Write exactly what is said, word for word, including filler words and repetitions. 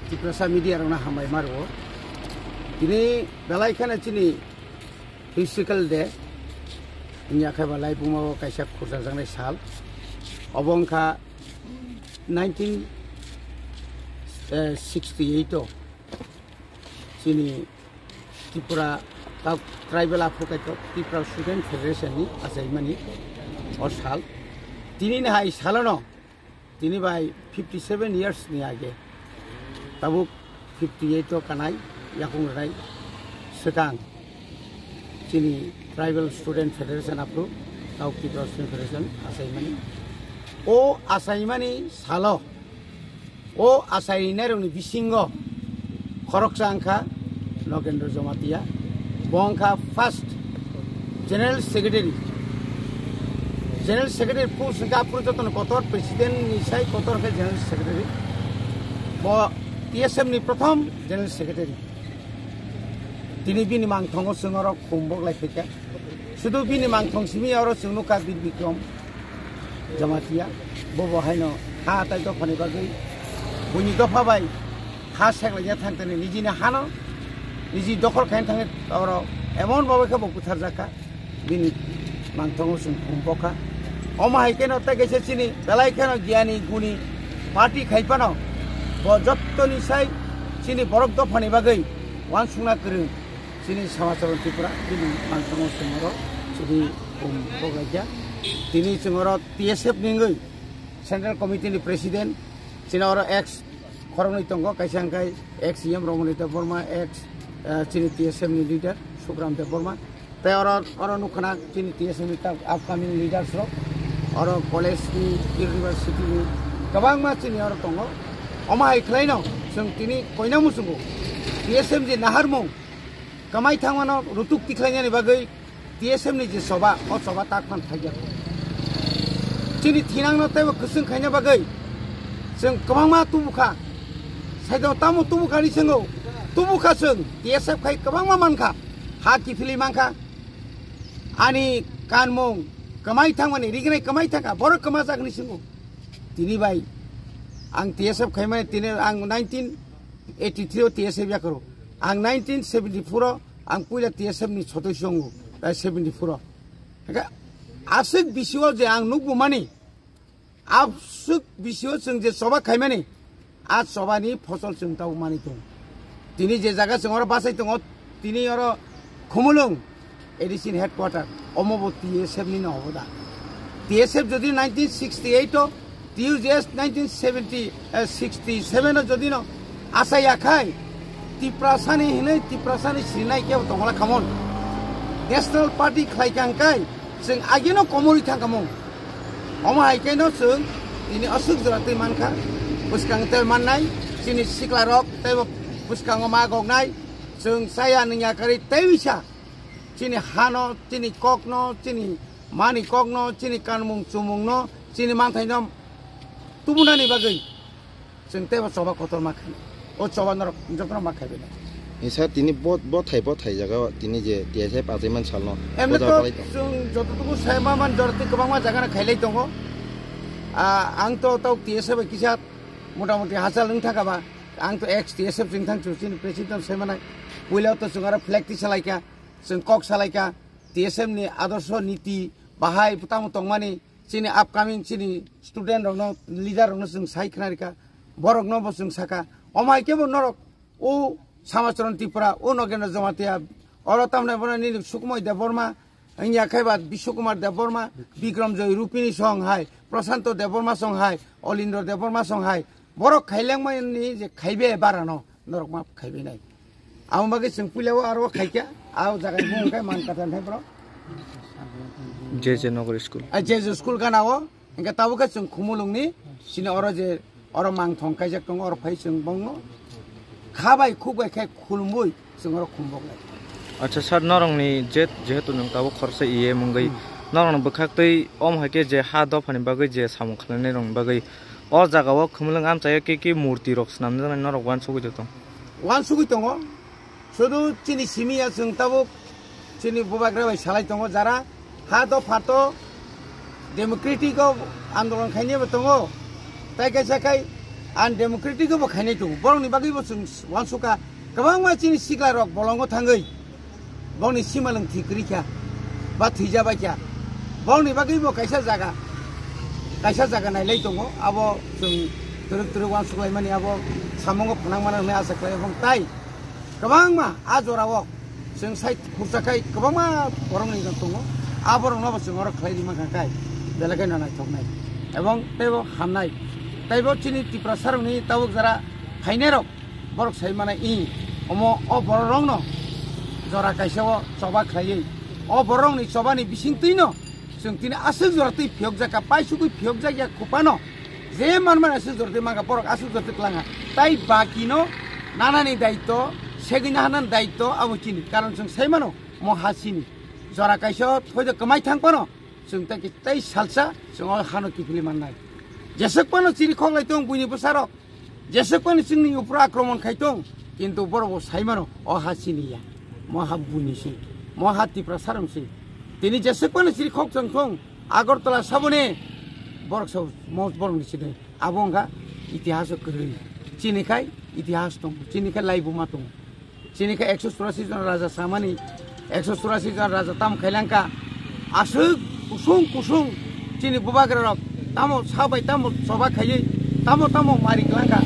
Tiprasa media rokno hambai ma rwo. Tini belai kheno chini historical day. Wngya khe ba laibuma o kaisa khurjajaknai sal. Obo wngkha nineteen sixty eight o chini Tripura Tribal Aphru Kaitor Tripura Student Federation ni achaimani o sal. Tini ni hai salono tini bai fifty seven years ni age tabuk fifty eight o kanai yakung rwnai swkang chini Tribal Student Federation aphru tau Tripura Student Federation achaimani. O achaimani salo o achainairokni bisingo khoroksa wngkha Nogendra Jamatia, bo wngkha first General Secretary. General Secretary post wngkha aphuru jotono kotor, President ni sai kotor khe General Secretary. Bo T S F ni prothom General Secretary. Tini bini mangthongo chwng oro khum boklai phaikha. Sudu bini mangthong simi oro chwng nukha Bir Bikrom Jamatia. Bo bo haino ha tai dophani bagwi buini dopha bai ha seklaina thangtani nijini hano niji dokhol khaina thangwi oro emon babai khe bo butharjakha. Bini mangthongo chwng khum bokha. Omo hai kheno tei kaisa chini belai kheno giyani guni party khai phano bo jottoni sai chini borok dophani bagwi uansukna kwrwng. Chini Samacharan Tripura bini mangthongo chwng oro chini khum boklaikha. Tini chwng oro T S F ni wngwi Central Committee ni President, chini oro ex khoroknwi tongo, kaisa hwnkhe ex E M Romani Debbarma, ex, eh, chini T S F ni leader Sukram Debbarma. Tei oro, oro nukha na chini T S F ni ta-, upcoming leaders rok, oro college ni, university ni kwbangma chini oro tongo. Omo hai khlaino chwng tini koina muchungo T S F ni naharmung kwmai thangmano rutuk tikhlainani bagwi T S F ni je choba, o choba tak phan thaijakgo. Chini thinangno teibo kwchwng khaina bagwi chwng kwbangma tubukha. Saido tamo tubukha ni chwngo, tubukha chwng T S F khai kwbangma mankha, ha kiphilwi mankha. Ani kanmung kwmai thangmani, rignai kwmai thangkha, borok kwmajak ni chwngo. Tini bai ang T S F khaimani, tini ang nineteen eighty three o T S F yakarw. Ang nineteen seventy four o ang puila T S F ni sotoi songo, tai seventy four o. Hake aswk bisio je ang nukbumani, aswk bisio chwng je choba khaimani, a choba ni phosol chwng tau mani tong. Tini je jaga chwng oro bachai tongo, tini oro Khumulwng A D C ni headquarter, omo bo T S F ni no obo da. T S F jodi nineteen sixty eight o, T U J S nineteen seventy, eh, sixty seven o jodi no asai ya khai, Tiprasa ni hinwi Tiprasa ni sinai kebo tongla khamon. National Party khlai kang kai, chwng ageno komorwi thang kamo. Omo hai khe no chwng tini aswk jora twi mankha, bwskang tei mannai, chini sikla rok tei bo bwskango ma goknai, chwng chaya nungya kari tei wisa. Chini hano, chini kokno, chini mani kokno, chini kanmung chumungno, chini manthaino tubunani bagwi chwng teibo choba kotor ma khainai. O choba norok jotono ma khaibainai. Ni sir, tini bo, bo thai, bo thai jaga o tini je T S F achaiman salno. Emne bo jaga to palai tong. Chwng jototuku sai ma man jorti kwbangma jaga no khailai tongo. Ah, ang to tau T S F bai kisa motamoti hachal wng thaka ba. Ang to ex T S F chwng thang chwng chini president sai manai. Puila to chwng aro flag tisa laikha. Chwng kok salaikha, T S F ni adorsho niti bahai tamo tongmani, chini upcoming chini student rokno, leader rokno chwng sai khna rikha, borokno bo chwng sakha. Omo hai khe bo norok o Samacharan Tripura, o Nogendra Jamatia, oro tamni bono nini Sukumoi Debbarma, wngya khe ba Biswakumar Debbarma, Bikram Joy Rupini song hai, Prashanto Debbarma song hai, Olindro Debbarma song hai, borok khailengmani je khaibe barano. Norok ma khaibai nai. Amo bagwi chwng puila o aro khaikha, a jaga ni bumung khe Mankatan hai bro. J J Nagar School. A J J School gana o, hingke tabuk khe chwng Khumulwng ni, sini oro je, oro mangthong kaijak tongo, oro phai chwng bongno. Kha bai khuk bai khe khulumui chwng oro khumbok lai. Acha sir, norok ni je, jehetu nwng tabuk khoroksa E M wngwi, hmm, norok ni bwkhak twi om hai khe je ha dopha ni bagwi je samung khlainai rok ni bagwi, o jaga o Khumulwng amchai o kiki murti rok swnamjaknai norok uansugwi tong? Uansugwi tongo. Sudu chini simi ya chwng tabuk chini bubagra bai salai tongo jara ha dopha to democratic o andolon khainai bo tongo. Tai kaisa khai undemocratic bo khainai tongo. Borokni bagwi bo chwng uansukha, kwbangma chini sikla rok bolongo thangwi borokni simalwng thwi kwrwi kha ba thwija bai kha. Borokni bagwi bo kaisa jaga, kaisa jaga nailai tongo. Abo chwng twrwk twrwk uansuk laimani abo samungo phnang mano hwnwi asa khlai. Ebong tai kwbangma a jorao chwng sai khursa khai kwbangma borokni tongo. A borokno bo chwng oro khlai rima kha khai belai kheno naithoknai ebong teibo hamnai. Teibo chini Tiprasarokni tabuk jora phainairok borok sai mano i omo o bororokno jora kaisa o choba khlaiwi o bororokni chobani bisingtwino chwng tini aswk jora twi phiyokjak kha, paisugwi phiyokjak ya kupano je manmani aswk jora twi mankha, borok aswk jora twi kwlangkha. Tai bakino nanani daityo, segwi nahanani daityo abo chini. Karon chwng sai mano mo ha chini. Jora kaisa o thoido kwmai thang phano chwng tai ki-, tei salsa chwng o hano kiphilwi mannai. Jeswk phano chiri khoklai tong buini bwsarok, jeswk phano chwngni uphuru akromon khai tong, kintu borok bo sai mano o ha chini ya, mo ha buini se, mo ha Tiprasarokni se. Tini jeswk phano chiri khok chwng thung, Agartala saboni borok sabo mo borokni chini. Abo wngkha itihas o kwrwi. Chini khai itihas tongo, chini khai laibuma tongo. Chini khe ekso churasi jon raja samani, ekso churasi jon raja tamo khailangkha. Aswk kusung kusung chini bubagra rok tamo sa bai tamo choba khaiwi, tamo tamo mari kwlangkha.